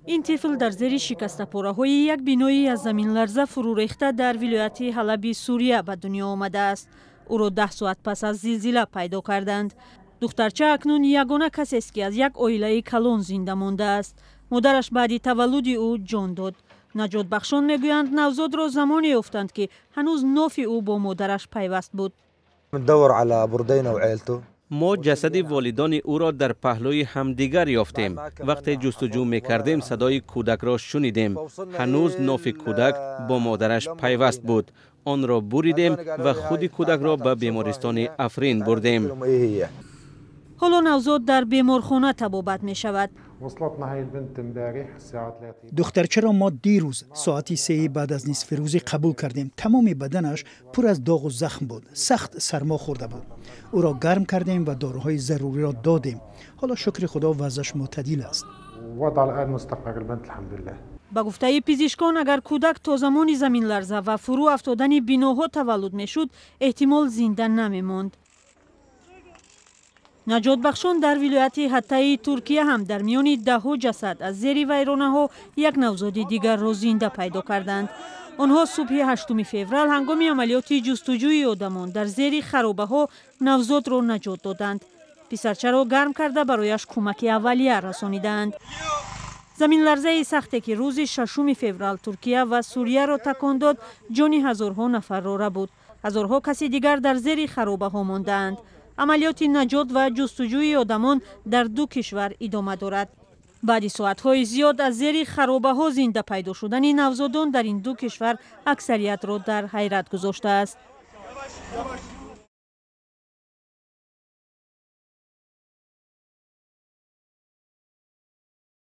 Ин тифл дар зери шикастапораҳои як бинои аз заминларза фурӯ рехта дар вилояти Ҳалаби Сурия ба дунё омадааст. Ӯро 10 соат пас аз зилзила пайдо карданд. Духтарча акнун ягона касест, ки аз як оилаи калон зинда мондааст. Модараш баъди таваллуди ӯ ҷон дод. Наҷотбахшон мегӯянд, навзодро замоне ёфтанд, ки ҳанӯз нофи ӯ бо модараш пайваст буд. Мо ҷасади волидони ӯро дар паҳлӯи ҳамдигар ёфтем. Вақте ҷустуҷӯ мекардем, садои кӯдакро шунидем. Ҳанӯз нофи кӯдак бо модараш пайваст буд. Онро буридем ва худи кӯдакро ба бемористони Африн бурдем. Ҳоло навзод дар беморхона табобат мешавад. Духтарчаро мо дирӯз соати 3 баъд аз нисфирӯзӣ қабул кардем. Тамоми баданаш пур аз доғу захм буд, сахт сармо хӯрда буд. Ӯро гарм кардем ва доруҳои заруриро додем. Ҳоло, шукри Худо, вазъаш мӯътадил аст. Ба гуфтаи пизишкон, агар кӯдак то замони заминларза ва фурӯ афтодани биноҳо таваллуд мешуд, эҳтимол зинда намемонд. Наҷотбахшон дар вилояти Ҳаттаи Туркия ҳам дар миёни даҳҳо ҷасад аз зери вайронаҳо як навзоди дигарро зинда пайдо карданд. Онҳо субҳи 8 феврал ҳангоми амалиёти ҷустуҷӯи одамон дар зери харобаҳо навзодро наҷот доданд. Писарчаро гарм карда, барояш кӯмаки аввалия расонидаанд. Заминларзаи сахте, ки рӯзи 6 феврал Туркия ва Сурияро такон дод, ҷони ҳазорҳо нафарро рабуд. Ҳазорҳо каси дигар дар зери харобаҳо мондаанд. Амалиёти наҷот ва ҷустуҷӯи одамон дар ду кишвар идома дорад. Баъди соатҳои зиёд аз зери харобаҳо зинда пайдо шудани навзодон дар ин ду кишвар аксариятро дар ҳайрат гузоштааст.